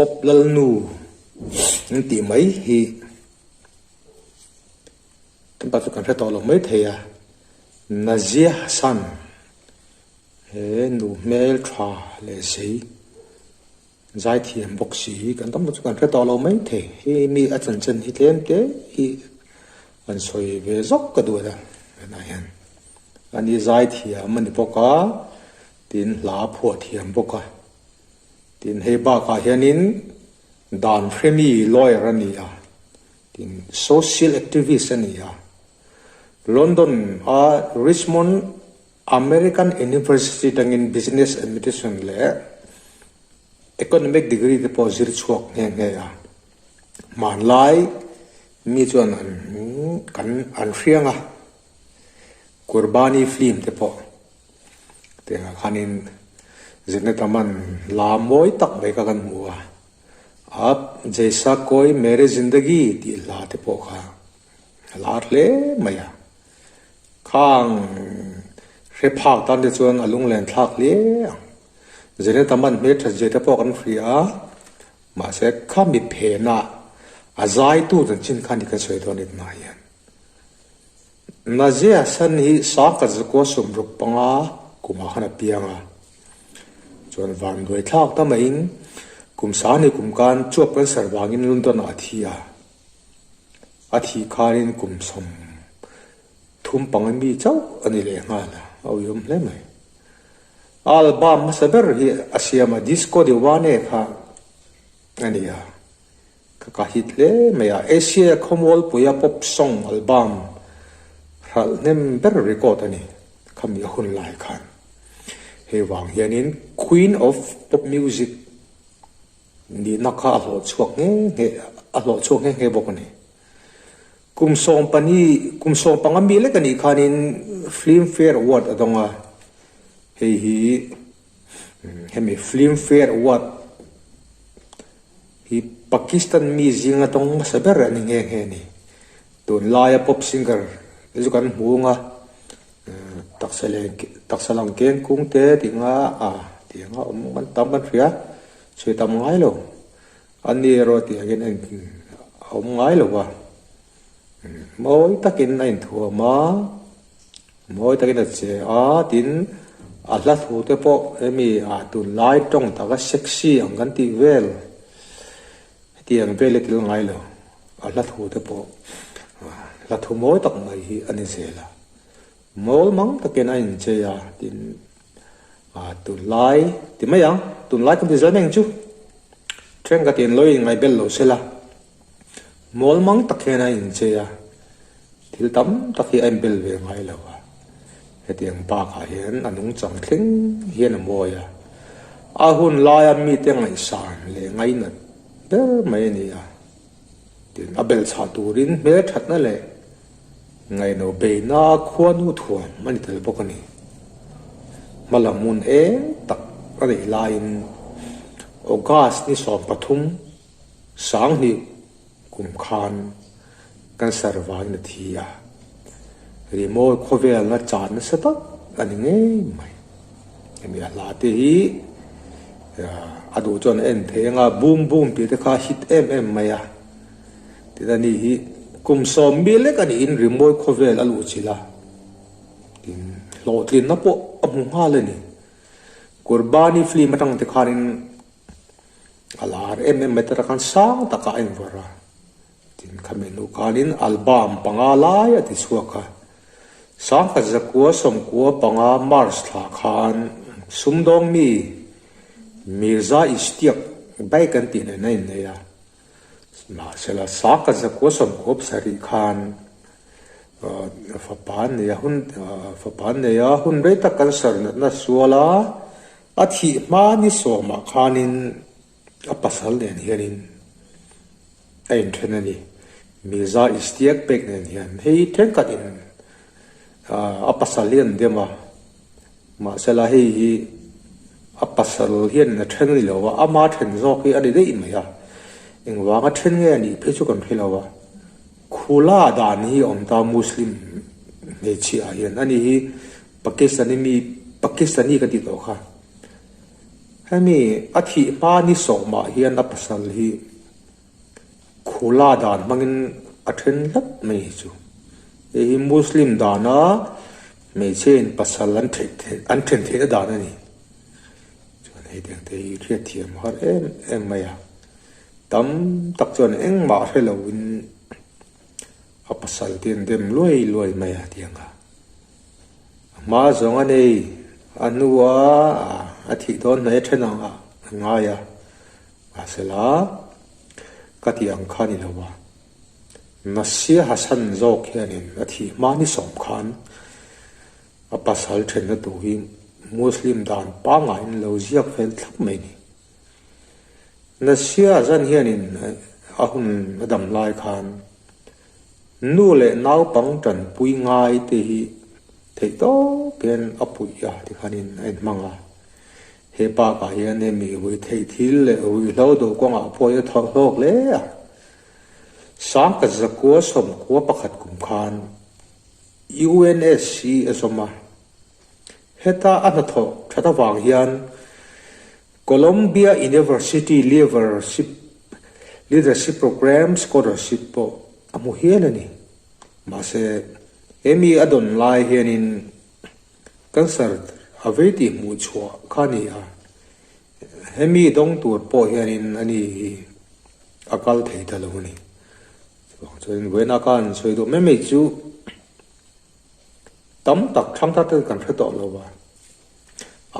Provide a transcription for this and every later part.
Pop Lalnu an tih mai hi kan pa chu kan hre tawh lo mai thei a, Nazia Hassan he nu hmel tha leh zei zaithiam bawk si hi kan tam tak chu kan hre tawh lo mai thei. Hei mi a chanchin hi tlem te hi an sawi ve zawk ka duh a tunah hian ani zaithiam a ni bawk a tin hla phuah thiam bawk a. Tin, hei bakah hianin dan hremi lawyer a ni a, tin social activist a ni a. London a Richmond American University tangin Business Administration leh Economic degree te pawh zir chhuak nghe nghe a. Hmanlai mi chuan an kan an hriang a, Qurbani film te pawh. Tiangah khanin zirna tam an la mawi tak mai kha kan hmu a, Aap Jaisa Koi Mere Zindagi tih hla te pawh kha a lar hle mai a. Khang hre phak tan te chuan a lunglen thlak hle ang. Zirna tam an hmelthat zia te pawh kan hria a, mahse khami phenah a zaitu chanchin kha ni kan sawi dawn a ni tunah hian. Nazia San hi Sangkhat zakua 65 kumah khan a piang a, chuan vanduai thlak ta maiin kum sangni kum khan chuap cancer vangin London ah a thi a, a thih khanin kum 35 mi chauh a ni leh nghal a, a uiawm hle mai. A album hmasa ber hi a siam a, Disco Diwane kha a ni a. Ka ka hit hle mai a, Asia khawmualpuia pop song album hralh hnem ber record a ni khami a hun lai khan. Hei vang hianin Queen of Pop Music nihna kha a hlawh chhuak nghe nghe a hlawh chhuak nghe nghe bawk a ni. Kum sawmpani kum sawmpanga mi lek a nih khanin Filmfare Award a dawng a, hei hi hemi Filmfare Award Hi Pakistan mi zinga tawng hmasa ber a ni nghe nghe a ni. Tunlaia pop singer te chu kan hmu ang a, taksa leh taksa lang keng kung te tih anga a tih anga awm kan tam kan hria, sawi tam ngai lo. A ni erawh tih angin a in a awm ngai lo va, mawi takin a inthuam a. Mawi takin a che a, tin a hla thu te pawh hemi ah tunlai tawng taka sexy ang kan tih vel hetiang vel hi tel ngai lo, a hla thu te pawh hla thu mawi tak mai hi a ni zel a, mawl mang takin a inchei a, tin tunlai ti mai ang, tunlai kan ti zel mai ang chu, thenkhatin lo inngaihbel lo se la. Mawl mang tak hian a inchei a, thil tam tak hi a inbel ve ngai lo a. Hetiang bakah hian a nungchang thleng hian a mawi a, a hun laia mite ngaihsan leh ngainat ber mai a ni a. Tin, a belchhah turin hmelthatna leh ngaihno beihna khuanu thuam a ni tel bawk a ni. Hmalam hmun eng tak a neih laiin August ni 13, Sanghnih kum khan cancer vangin a thi a, rimawi khawvelna chan nasa tak a ni ngei mai. Hemi a hla te hi a duh chuan a en thei anga boom boom tih te kha a hit em em mai a, tin ani hi kum 10,000 lek a niin rimawi khawvel a luh chilh a, tin hlawhtlinna pawh a hmu nghal a ni. Qurbani film atang te khanin A lar em em mai ta khan sang takah a invawrh a, tin khami hnu khanin album panga lai a ti chhuak a. Sangkhat zakua 95 March thla khan sumdawng mi Mirza Ishtiaq bike an tih nen a innei a, mahsela sangkhat zakua 97 khan fapa an nei a hun fapa an nei a hun rei tak cancer natna sual a. A thih hma ni sawmah khanin a pasal nen hianin a inthen a ni. Mirza Ishtiaq pek nen hian hei thenkhatin a pasal hi an dem a, mahsela hei hi a pasal hian a then a ni lo a, ama then zawk hi a ni daih mai a, engvanga then nge a nih phei chu kan hre lo a. Khula dan hi a awm ta Muslim hmeichhia ah hian ani hi Pakistani mi Pakistani ka tih tawh kha. Hemi a thih hma ni sawmah hian a pasal hi khula dan hmangin a then hlat mai hi chu. Hei hi Muslim dana hmeichhia in pasal an an then theihna dan a ni. Chuan hei tiang te hi hriatthiam har em em mai a. Tam tak chuan engmah hre loin a pasal te an dem luai luai mai a tiang a. A hma zawng a nei, a hnua a thih dawn hmai a then ang a ngai a, mahsela ka tih ang kha ni lo a. Nasir Hassan zawk hianin a thih hma ni sawm khan a pasal thenna tur hi Muslim dan pangaiin lo ziak fel thlap mai a ni. Nasir Hassan hianin a hun a dam lai khan Nu leh naupang tanpui ngai te hi theih tawp hian a puih a tikhanin a inhmang a. He bakah hian hemi ui theih thil leh ruihhlo duh kawngah pawh hi a thawh hlawk hle a. Sangkhat zakua sawmkua pakhat kum khan UNSC a zawm a. Heta a hnathawh that avang hian Columbia University Leadership Program Scholarship pawh a hmu hial a ni. Mahse, he mi a dawn lai hianin cancer a vei tih hmuh chhuah kha a ni a, he mi dawng tur pawh hianin a ni hi a kal thei ta lo a ni. Chuvang chuanin vawiina khan sawi duh mai mai chu Tam tak thangthar ten kan hre tawh lo a,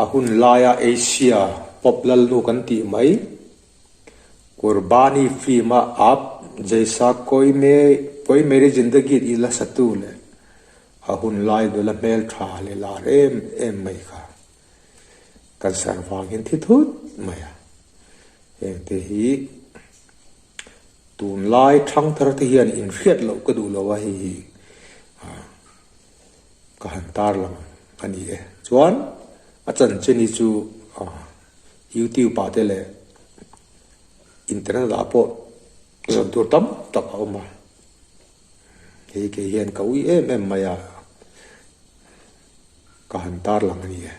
a hun laia Asia pop lalnu kan tih mai, Qurbani film a Aap Jaisa Koi Me Koi Meri Zindagi tih la satu leh a hun lai nula hmeltha leh lar em em mai kha cancer vangin thi thut mai a, hengte hi Tunlai thangthar te hian inhriat loh ka duh lo a hei hi ka han tarlang a ni e. Chuan a chanchin hi chu YouTube ah te leh internet ah pawh zawn tur tam tak a awm a, hei kei hian ka ui em em mai a ka han tarlang a ni e.